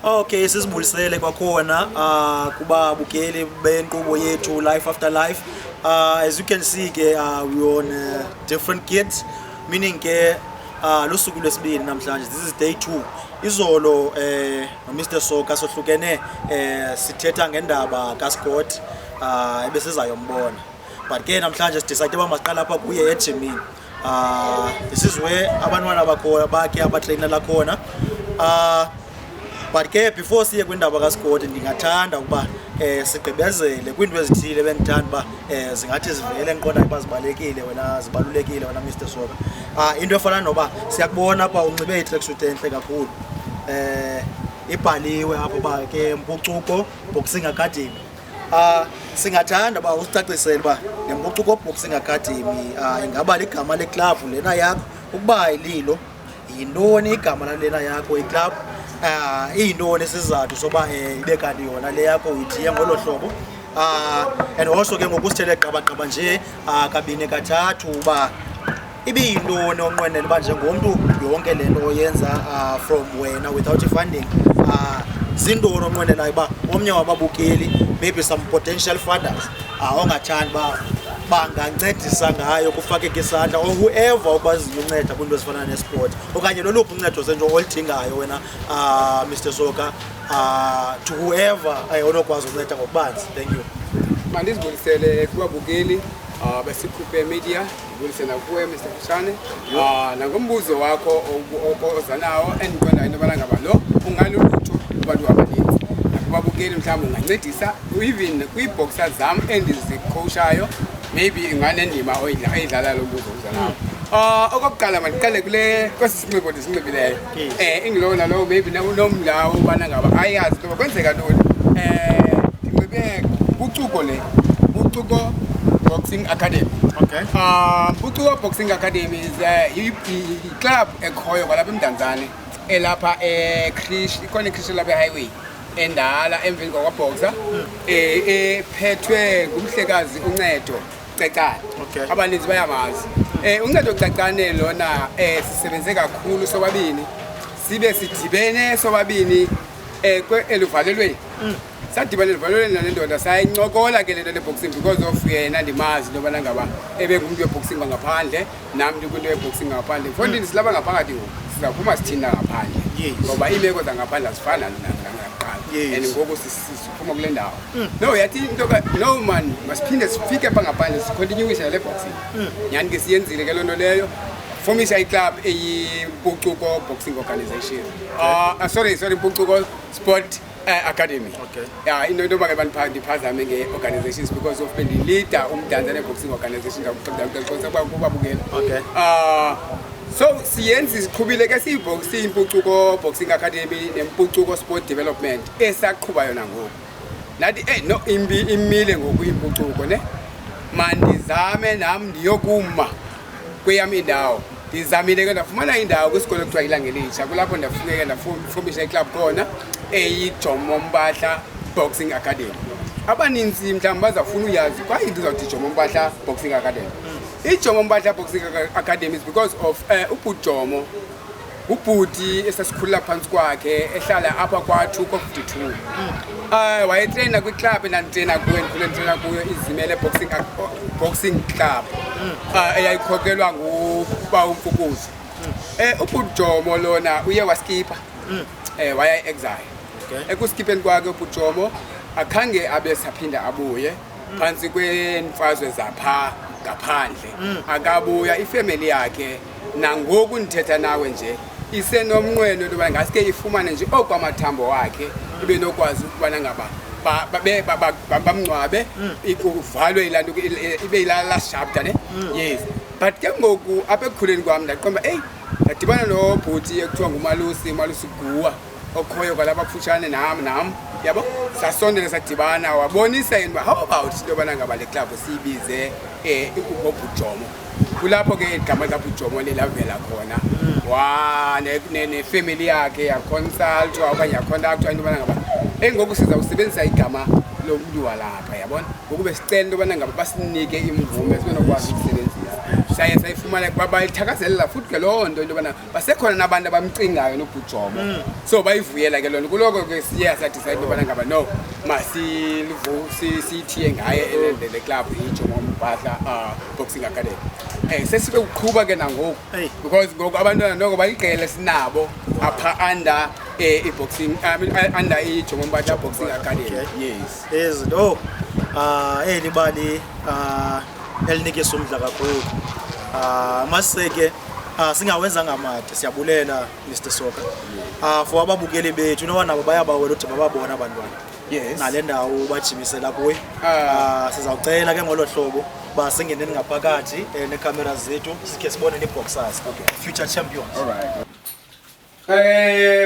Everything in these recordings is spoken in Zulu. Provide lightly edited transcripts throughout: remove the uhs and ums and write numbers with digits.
Okay, sizibulisele kwakhona kubabukeli benkqubo yethu Life After Life. As you can see ke, we on different kits, meaning ke lusuku lwesibini namhlanje. This is day 2. Izolo no Mr Soka sohlukene sithetha ngendaba kaScott ebesizayombona. But ke namhlanje sidecide uba masiqale apha kuye ejimini. This is where abantwana bakhona bakhe abatrainela khona. But ke before siye kwindaba kaScott, ndingathanda ukuba sigqibezele kwiinto ezithile bendithanda uba zingathi zivele, endiqondayo uba zibalekile wena, zibalulekile wena Mr Soka. Into efana noba siyakubona apha unxibe i-tracksuit entle kakhulu. Ibhaliwe apho uba ke Mpucuko Boxing Academy. Singathanda uba usicacisele uba le Mpucuko Boxing Academy ingaba ligama leklabhu lena yakho? Ukuba ayililo, yintoni igama lalena yakho iklabhu? Iyintoni isizathu soba ibe kanti yona le yakho uyithiye ngolo hlobo? And also ke ngoku sithele gqabagqaba nje kabini kathathu uba ibiyintoni onqwenela uba njengomntu yonke le nto oyenza from wena without i-funding, zintoni onqwenelayo uba omnye wababukeli, maybe some potential funders ongathanda uba bangancedisa ngayo, kufakeke isandla, or whoever okwaziyo unceda kwiinto ezifana nesport, okanye loluphi uncedo senje oludingayo wena, Mr Soka, to whoever onokwazi unceda ngokubanzi? Thank you. Mandizibulisele kubabukeli besikhuphe media, ndibulise nakuwe Mr Fushane, nangombuzo wakho oza nawo, endiqondayo into yobana ngaba lo ungalulutho kubantu abaninzi nakubabukeli. Mhlawumbi ungancedisa even kwii-boxer zam endizicoachayo, maybe inganendima oyidlala lo mbuzo uza nawo. Okokuqala mandiqale kule kwesi sinxibo ndisinxibileyo. Ingulowo nalowo maybe unomdla ubana ngaba ayazi into yoba kwenzeka ntoni. Ndinxibe Mpucuko, le Mpucuko Boxing Academy. Mpucuko Boxing Academy is i-club ekhoyo kwalapha eMdantsane, elapha eCreche, ikhona iCreche lapha ehighway endala emveni kwakwaBoxer, ephethwe ngumhlekazi uNcedo Cecane. Abaninzi bayamazi. UNcedo Cecane lona, sisebenze kakhulu sobabini, sibe sidibene sobabini eluvalelweni. Sadibana eluvalelweni nale ndoda, sayincokola ke le nto le-boxing, because of yena ndimazi into yobana ngaba ebengumntu weboxing wangaphandle, nam ndikwinto yeboxing ngaphandle. Mfondini, silapha ngaphakathi ngoku, sizawuphuma sithina ngaphandle, ngoba iimeko zangaphandle azifani nakuqala. And ngoku siphuma kule ndawo, no, yathi into no man, masiphinde sifike pha ngaphandle, sicontinuise nale boxing. Nyhani ke siyenzile ke loo nto leyo, fomisa iclub eyiMpucuko Boxing Organization, sorry, sorry, Mpucuko Sport Academy. Ya, into yoba ke ndiphazame nge-organizations because of bendilida uMdantsane Boxing Organization, kubabukela. So siyenza, siqhubile ke siyiMpucuko Boxing Academy neMpucuko Sport Development esaqhuba yona ngoku. Nathi no, imbi imile ngoku impucuko ne, mandizame nam ndiyokuma kweyam indawo. Ndizamile ke, ndafumana indawo kwisikolo ekuthiwa iLangelitsha, kulapho ndafike ke ndafomisha iclub khona eyiJomo Mpahla Boxing Academy. Abaninzi mhlawumbi bazawufuna uyazi kwaye ndizawuthi Jomo Mpahla Boxing Academy. IJomo Mpahla Boxing Academy is because of ubhujomo, ubhuti esasikhulula phantsi kwakhe, ehlala apha kwa-2 ko-52. Wayetreyina kwiclub endanditreyina kuyo, endikhule nditreyina kuyo, iZimele Boxing Club, eyayikhokelwa nguba uMfukuzi. Ubhujomo lona uye waskipa, waya e-exile. Ekuskipheni kwakhe ubhujomo, akhange abe saphinda abuye phantsi kweemfazwe zapha ngaphandle, akabuya. Ifemeli yakhe nangoku ndithetha nawe nje isenomnqweno into yoba ngaske ifumane nje okwamathambo wakhe, ibe nokwazi ukubana ngaba bamngcwabe, kuvalwe ilaa nto, ibe yilaa last chapter ne. Yes, but ke ngoku apha ekukhuleni kwam ndaqonda uba eyi, ndadibana nobhuti ekuthiwa nguMalusi, uMalusi Guwa, okhoyo kwalapha kufutshane nam, yabo. Sasondela, sadibana, wabonisa yena uba how about into yobana ngaba le club siyibize ngobhujomo. Kulapho ke igama likabhujomo lelavela khona. Wa nefemeli yakhe yaconsultwa okanye yacontactwa into yobana ngaba engoku sizawusebenzisa igama lomntu walapha, yabona. Ngoku besicela into yobana ngaba basinike imvume sibe nokwazi ukusebenzisa. Saye sayifumana bayithakazelela futhi ke loo nto into yobana basekhona nabantu abamcingayo nobhujomo. So bayivuyela ke loo nto. Kuloko ke siye sadecide into yobana ngaba no siyithiye ngaye le club iJomo Mpahla Boxing Academy. Sesibe kuqhuba ke nangoku because ngoku abantwana noko bayiqele sinabo apha under i-boxing, I mean, under iJomo Mpahla Boxing Academy. Yes. Izinto eli bali elinikisa umdla kakhulu. Maseke singawenzanga made, siyabulela Mr Soka. For ababukeli bethu noba nabo bayabawela ukuthi bababona abantwana. Nale ndawo bajimisela kuyo. Sizawucela ke ngolo hlobo uba singeneni ngaphakathi neekhamera zethu sikhe sibone nee-boxers. Future champions. All right.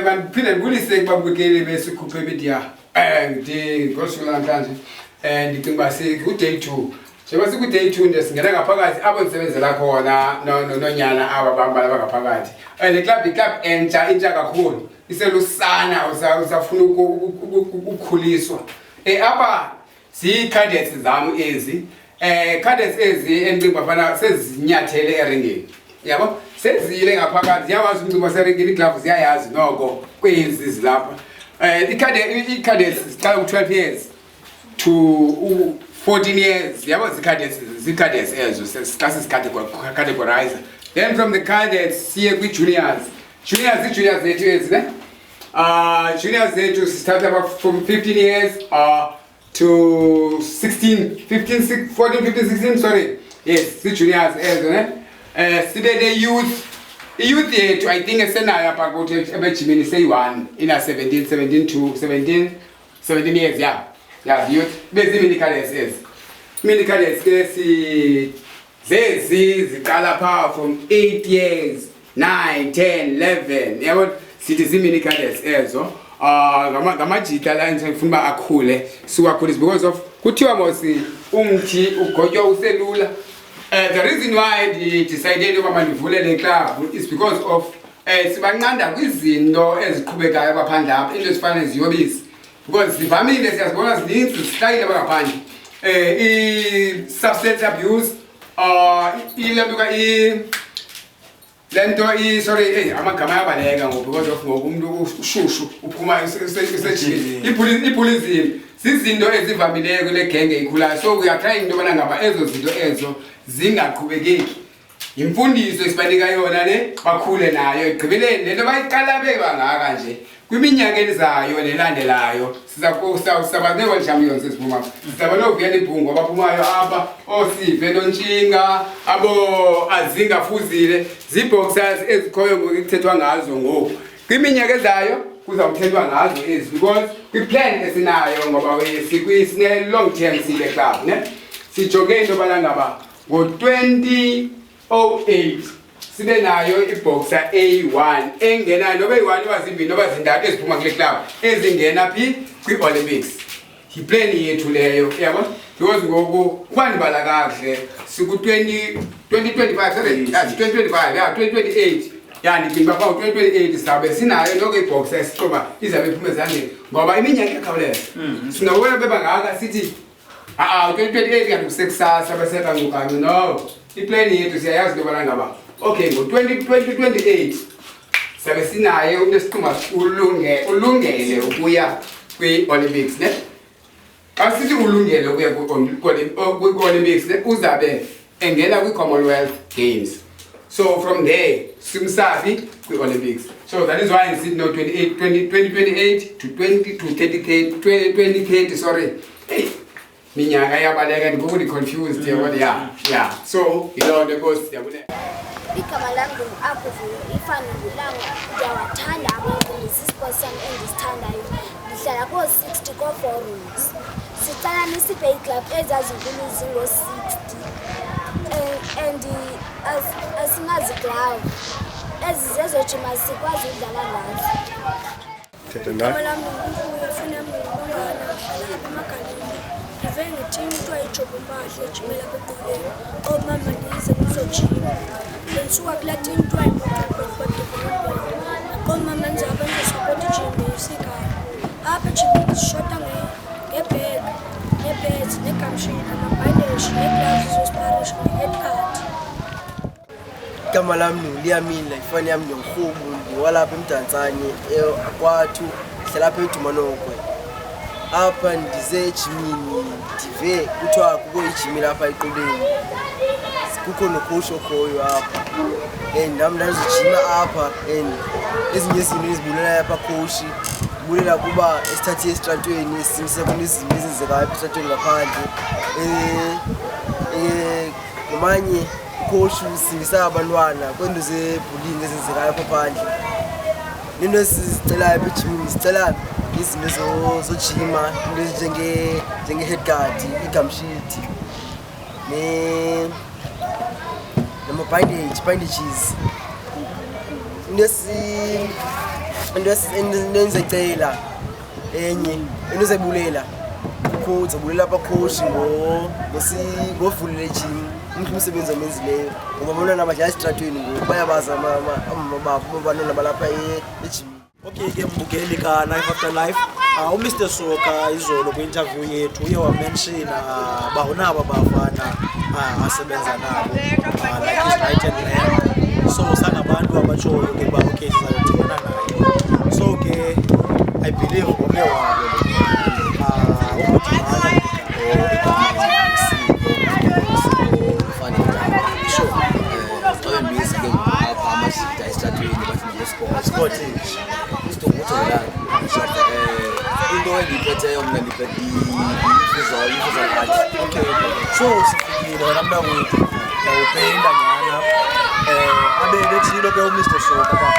Mandiphinde ndibulise kubabukeli beSikhuphe Media. Ngosuku lanamhlanje ndicinga uba siku-day 2. Njengoba siku-day 2 nje singena ngaphakathi apho ndisebenzela khona noonyana aba bam balapha ngaphakathi. Le club yiclub entsha, intsha kakhulu. Iselusana, usafuna ukukhuliswa. Apha zii-cadets zam ezi. Cadets ezi endicinga uba fana sezinyathele eringini. Yabo? Sezile ngaphakathi, ziyawazi umcimbi waseringini, iiglavu ziyayazi noko kwezi zilapha. Ii-cadets ziqala ku-12 years to 14 years. Yabo, zii-cadets ezo, xa sizicategorize. Then from the cadets siye kwi-juniors. Juniors, ii-juniors zethu ezi, ne? Juniors zethu sithatha from 15 years to 16, 15, six, 14, 15, 16, sorry. Yes, zii-juniors ezo, ne? Sibe ne-youth. I-youth yethu, I think esenayo apha kuthi ebejimini seyi-1, ina 17, 17 to 17, 17 years, yeah. Yeah, youth. Bezi mini cadets ezi. Mini cadets ke si zezi ziqala pha from 8 years, 9, 10, 11. Yabo, sithi zii-mini cadets ezo. Ngamajita la ndifuna uba akhule, siwakhulise because of kuthiwa mosi umthi ugotywa uselula. The reason why ndidecided uba mandivule le club is because of sibanqanda kwizinto eziqhubekayo ngaphandle apha, into ezifana neziyobisi, because zivamile, siyazibona zininzi, zihlalile abangaphandle. I-substance abuse, ile nto le nto sorry, amagama ayabaleka ngoku because of ngoku umntu ushushu uphuma usejimini. I-bullyism zizinto ezivamileyo kule genge ikhulayo, so we are trying into yobana ngaba ezo zinto ezo zingaqhubekeki. Yimfundiso esibanika yona le, bakhule nayo. Ekugqibeleni le nto bayiqala bebangaka nje, kwiminyaka elizayo nelandelayo sizaba nee-world champions eziphuma, sizaba noVuyani Ibhungu abaphumayo apha, ooSive Nontshinga, abo Azinga Fuzile, zii-boxers ezikhoyo ngoku ekuthethwa ngazo ngoku. Kwiminyaka ezayo kuzawuthethwa ngazo ezi, because kwiplan esinayo ngoba sine-long term sile club, ne, sijonge into yobana ngaba ngo-2008 sibe nayo iboxer A1 engenayo, noba iyi-1, noba zimbini, noba zintathu eziphuma kule club ezingena phi kwii-Olympics. Yiplan yethu leyo, yabo, because ngoku uba ndibala kakuhle siku-20 2025, sorry, 2025, ya 2028, ya ndicinga uba phaa 2028 sizawube sinayo noko iboxer esixoba izawube iphume ezandleni, ngoba iminyaka iyakhawuleza. Singabona bebangaka sithi a-a 2028 kanti kusekusasa besekancukancu. No, iplan yethu siyayazi into yobana ngaba okay ngo-2028 sabe sinaye umntu esiqumba ulungele ukuya kwi-Olympics, ne. Xa sithi ulungele ukuya kwi-Olympics, ne, uzabe engena kwi-Commonwealth Games, so from there simsafi kwi-Olympics. So that is why ndisithi no 28 20 2028 to 20 to 30 2030, sorry, hey, minyaka iyabaleka, ndikuku ndi-confused, yabona. Yeah, so yiloo nto. Enkosi, ndiyabulela. Igama lam ndingu-Akuvuyo ifani ngulanga. Ndiyawathanda amagumbi, sisipoti sam endisithandayo. Ndihlala koo-60 koo-four rooms. Sicela nisiphe iiklabhu ezazinkulu zingo-60 and asinaziglove ezi zezojima sikwazi udlala ngazo. Igama lam ndinguMfuyo, ifoni yam ndingubongana, ndihlala apha emagaleni. Ndive ngeteam kuthiwa yiJomo Mpahla ejimela apha eqoleni. Oomama ndize ndizojima. Bendisuka kulaa team kuthiwa yiMpucuko Development. Oomama ndizawube ndizosapota ijim esekhaya. Apha ejimini sishota ngebhegi, nee-pads, neegumshield, amabhandeshi, nee-gloves zosparisha ne-head guard. Igama lami nguLiyamila, ifani yami ndingurhubu, ndiwalapha eMdantsane, kwathu, ndihlala apha eDumanokwe. Apha ndize ejimini, ndive kuthiwa kukho ijimi lapha eqoleni, kukho nocoach okhoyo apha and nam ndazojima apha. And ezinye izinto ezibulelayo apha coach, ndibulela kuba esithathe esitratweni, esimise kunezinto ezenzekayo apha esitratweni ngaphandle. Namanye ucoach usindisa abantwana kwiinto zebullying ezenzekayo apha phandle. Nento esizicelayo apha ejimini, sicela izinto zojima, into njenge-head guard, i-gumsheet, nama-bandage, bandages. Into endizayicela enye, into ezayibulela coach, zabulela apha coach ngovulela ejim, umhle umsebenzi amenzileyo, ngoba abantwana badlala esitratweni ngoku, bayabazi amama babo abantwana balapha ejimini. Okay ke mbukeli ka-Life After Life, uMr Soka izolo kwi-interview yethu uye wamenshina uba unabo abafana asebenza nabo, like his right hand man. So sangabantu abatshoyo ke uba okay, sizayodibana naye. So ke I believe ngomnye wabo lo. Ukudibana. Ufane ndaba. Sure. Xa bembisi ke ngoku apha amajita esitratweni bathi ndinguScott. Scottish. Isidumbu ujongilanga. Into endiyiphetheyo mna ndiphethe i-visual art. Okay, so sifikile wena mntakwethu, uyawupeyinta nyhani apha. Abe bethilo ke uMr Soka uba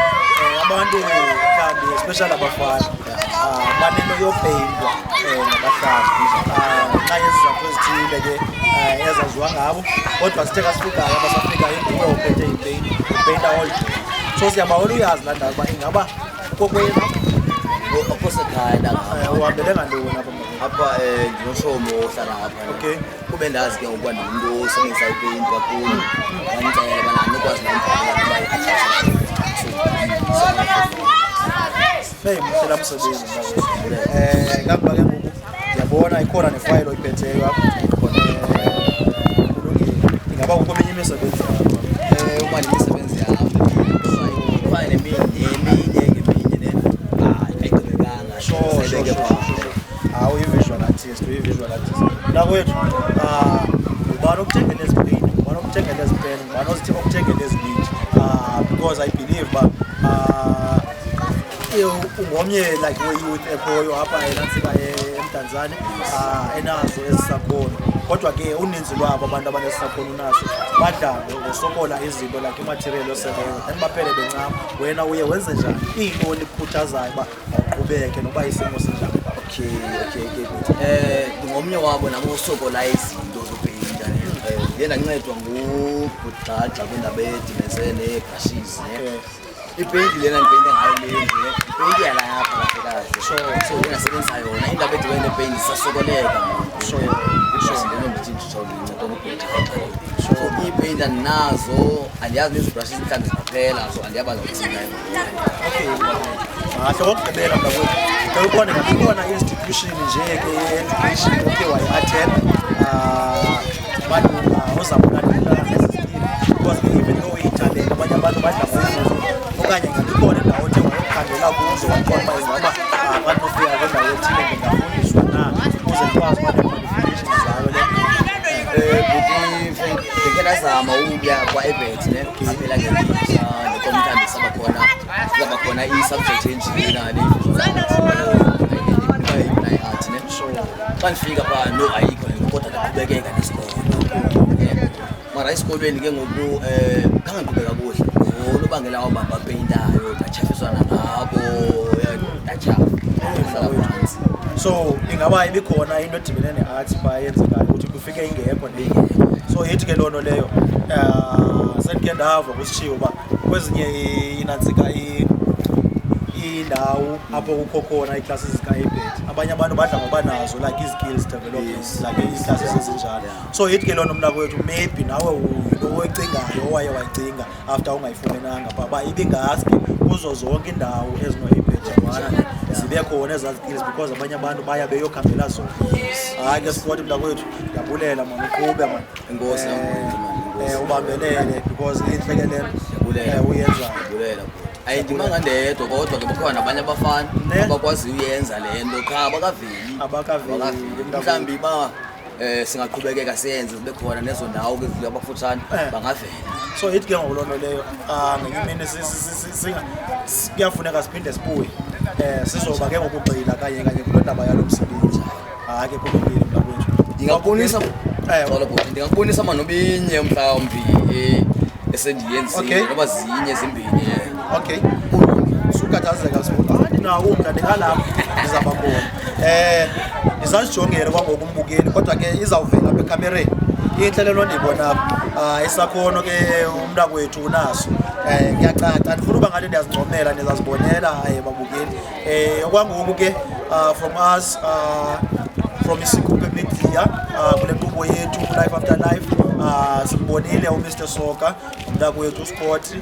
abantu mhlawumbi, especially abafana, banento yopeyintwa ngabahlali ngenxa yezizathu ezithile ke ezaziwa ngabo, kodwa sithe xa sifikayo apha safika inguwe ophethe ipeyinti, upeyinta all day. So siyabawela uyazi laa ndawo uba ingaba kokwenu. Akho sekhaya ndangapha. Uhambele ngantoni apha, mntakwethu? Apha ndinoshomo ohlala apha. Kube ndazi ke ngokuba ndingumntu osebenzisa ipeyinti kakhulu, wandicela ubana andinokwazi namphalela kuba i-address. Hey, mhle laa msebenzi, mntakwethu. Kangoba ke ngoku ndiyabona ikhona nefayile oyiphetheyo apha. Kulungile. Ingaba kukho eminye imisebenzi yakho? Uma ndimisebenzi yam ifana neminye neminye ngeminye ne, hayi, ayigqibekanga. Sayibeke phaa. Sure. Hayi, uyi-visual artist, uyi-visual artist. Mntakwethu, ngubani okuthengele ezi paint? Ngubani okuthengele ezi pen? Ngubani okuthengele ezi lead? Because I believe uba ungomnye like we-youth ekhoyo apha eNantsika eMdantsane enazo esi sakhono. Kodwa ke uninzi lwabo abantu abanesi sakhono unaso badla ngosokola izinto like imaterial yosebenza, then baphele bencama. Wena uye wenze njani? Iyintoni ekukhuthazayo uba mawuqhubeke noba isimo sinjani? Okay, good. Ndingomnye wabo nabo osokola izinto zopeyinta. Ndiye ndancedwa ngubhutgxagxa kwindaba edibenise nee-brushes ne. Ipeyinti lena ndipeyinte ngayo le nje, ipeyinti yalapha kahle kahle. So ndiye ndasebenzisa yona. Indaba edibene nepeyinti sisasokoleka ngoku. Ibrush lena ndithi nditsho ndincedwa ngubhutgxagxa. So iipeyinti andinazo, andiyazi nezi brushes mhlawumbi zingaphela, so andiyabazi ukunceda. Okay, mahle. Okokugqibela, mntakwethu, cela ubone ngabe ikhona i-institution nje ke ye-education okhe wayi-attend malunga ozama ulandelelana nezi skill, because ke even though iyitalente abanye abantu badla ngoyivuza, okanye ngabe ikhona indawo othe wayokhangela kuzo waqonda uba ingaba xa ndinofika kwindawo ethile ndingafundiswa na ukuze ndikwazi uba nee-qualifications zayo le? Bhuti, ndikhe ndazama ukuya kwa-ABET ne, aphela ngelitsha ndikho mhlawumbi sabakhona kuzawuba khona i-subject enjena le-art ne. Xa ndifika phaa, no, ayikho le nto, kodwa ndaqhubekeka nesikolo. Mara esikolweni ke ngoku khange ndiqhube kakuhle ngonobangela waba bapeyintayo, ndatyhafiswa nangabo, ndatyhafa, ndahlala phantsi. So ingaba ibikhona into edibene ne-arts phaa eyenzekayo ukuthi kufike ingekho ne? So ithi ke loo nto leyo, sendikhe ndava kusitshiwo uba kwezinye inantsika iindawo apho kukho khona ii-classes zika-ABET, abanye abantu badla ngoba nazo like ii-skills development, like ii-classes ezinjalo. So ithi ke loo nto, mntakwethu, maybe nawe yinto oyicingayo owaye wayicinga after ungayifumenanga phaa uba ibingaske kuzo zonke iindawo ezino-ABET jwana zibe khona ezaa skills, because abanye abantu baya beyokhangela zona. Hayi ke Scott, mntakwethu, ndiyabulela mani, uqhube mani. Enkosi, man, enkosi. Ubambelele because intle ke le nto. Ndiyabulela. Uyenzayo. Ndiyabulela bhuti. Ayindimanga ndedwa, kodwa ke bakhona nabanye abafana Ne? abakwaziyo uyenza le nto, qha abakaveli. Abakaveli. Mhlawumbi ba singaqhubekeka siyenze zibe khona nezo ndawo ke abafutshane bangavela. So ithi ke ngoku loo nto leyo, ngenye imini kuyafuneka siphinde sibuye, sizoba ke ngokugxila kanye kanye kuloo ndaba yalo msebenzi. Hayi ke, kulungile mntakwethu. Ndingakubonisa. Ewe. Xolo bhuti, ndingakubonisa manobinye mhlawumbi esendiyenzile, noba zinye zimbini. Okay, sukhathazeka, sibona andinawo umdla, ndingalapha ndizawuba khona, ndizazijongele kwangoku umbukeli, kodwa ke izawuvela apha ekhamereni. Intle le nto ndiyibona apha. Isakhono ke umntakwethu unaso, kuyacaca. Andifuna uba ngathi ndiyazincomela, ndizazibonela, babukeli. Okwangoku ke, from us, from Isikhuphe Media, kule nkqubo yethu Life After Life, simbonile uMr Soka, umntakwethu uScott.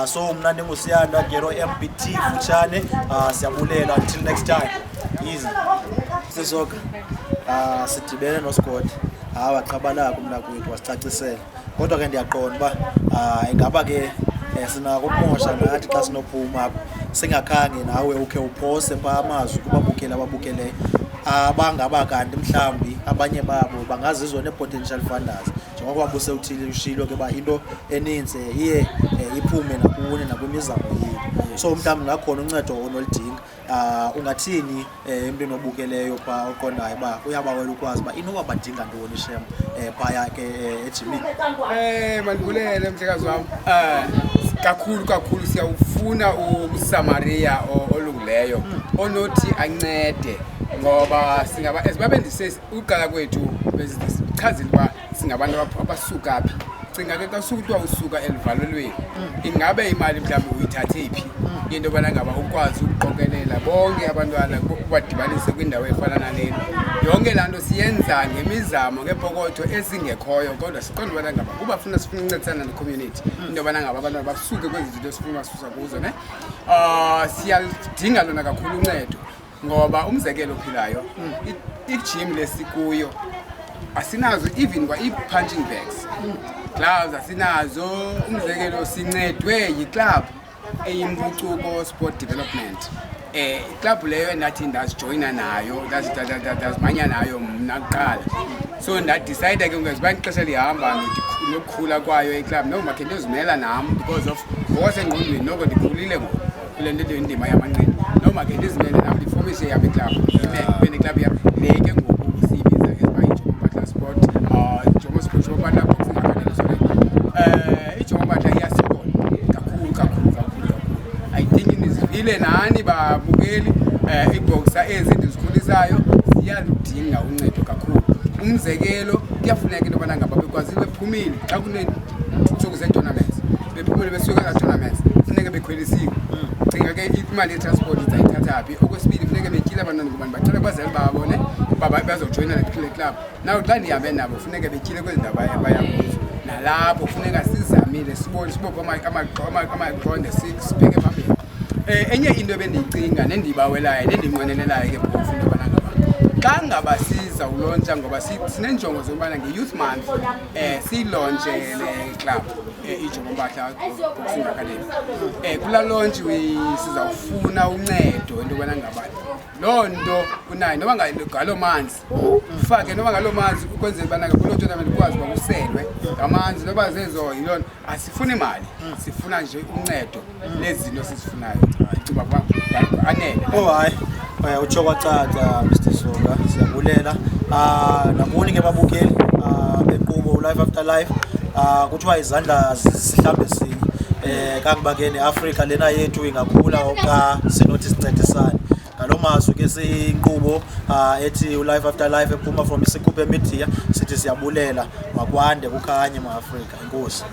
So mna ndinguSiyanda Gero MBT futshane. Siyabulela, until next time, easy. Mr Soka, sidibene noScott, hayi, waqhabalaka umntakwethu, wasicacisela, kodwa ke ndiyaqonda uba ingaba ke sinako ukumosha nathi xa sinophuma apha singakhange nawe ukhe uphose phaa amazwi kubabukeli ababukeleyo, abangaba kanti mhlawumbi abanye babo bangazizwa nee-potential funders, njengokuba busewuthile ushilo ke uba into eninzi iye iphume nakuni nakwimizamo yenu. So mhlawumbi ngakhona uncedo onoludinga, ungathini emntwini obukeleyo phaa oqondayo uba uyabawela ukwazi uba inoba badinga ntoni shem phaya ke ejimini? Mandibulele mhlekazi wam. Kakhulu kakhulu siyawufuna umSamaria olungileyo onothi ancede, ngoba singaba ezibabe ndise uqala kwethu besichazile uba singabantu abasuka phi. Cinga ke xa suka kuthiwa usuka eluvalelweni, ingabe imali mhlawumbi uyithathe phi into yobana ngaba ukwazi ukuqokelela bonke abantwana ubadibanise kwindawo efana nalena. Yonke laa nto siyenza ngemizamo, ngeepokotho ezingekhoyo, kodwa siqonda ubana ngaba kuba funa sifuna uncedisana ne-community into yobana ngaba abantwana basuke kwezi zinto sifuna ubasusa kuzo ne. Siyaludinga lona kakhulu uncedo, ngoba umzekelo ophilayo, ijim lesikuyo asinazo even kwa ii-punching bags, gloves asinazo. Umzekelo, sincedwe yiclub eyiMpucuko Sport Development, iclub leyo endathi ndazijoyina nayo, ndazimanya nayo mna kuqala. So ndadicida ke ngoba ixesha lihamba nokukhula kwayo iclub, noko makhe ndiyozimela nam because of ngokwasengqondweni noko ndikhulile ngoku kule nto indima yamanqindi, noko makhe ndizimele nam, ndifomishe yam iclub, ibe neclub yam le ke ngoku siyibiza eziba yiJomo Mpahla Sport, Jomo Sport, Jomo Mpahla Boxing Academy, sorry. IJomo Mpahla iyasokola kakhulu kakhulu kakhulu kakhulu. I think nizivile nani babukeli, iibhoksa ezi ndizikhulisayo ziyaludinga uncedo kakhulu. Umzekelo, kuyafuneka into yobana ngaba bekwazile bephumile xa kuneentsuku zee-tournaments, bephumile besuka ezaa tournaments, funeke bekhwelisiwe. Cinga ke imali yetransport izayithatha phi? Okwesibili, funeke betyile abantwana ngoba ndibacela kubazali babo ne uba bazojoyina le club. Naw xa ndihambe nabo funeke betyile kwezi ndawo baya kuzo, nalapho funeka sizamile sibone sibophe amaqonde sibheke phambili. Enye into ebendiyicinga nendiyibawelayo nendiyinqwenelelayo ke phofu into yobana ngaba xa ngaba sizawulontsha, ngoba sineenjongo zokubana nge-Youth Month siyilontshe le club, iJomo Mpahla Boxing Academy. Kulaa launch sizawufuna uncedo into yobana ngaba loo nto unayo, noba ngaloo manzi ufake, noba ngaloo manzi ukwenzela ubana kuloo tournament kukwazi uba kuselwe ngamanzi, noba zezo yiloo nto. Asifuni mali, sifuna nje uncedo lezinto sizifunayo. Ndicinga uba anele. Oh hayi, utsho kwacaca Mr Soka, siyabulela. Nakuni ke babukeli benkqubo Life After Life. Kuthiwa izandla sihlambe sinye. Kangoba ke neAfrika lena yethu ingakhula xa sinothi sincedisane. Ngaloo mazwi ke siyinkqubo ethi uLife After Life ephuma from Isikhuphe Media sithi siyabulela, makwande kukhanye maAfrika. Enkosi.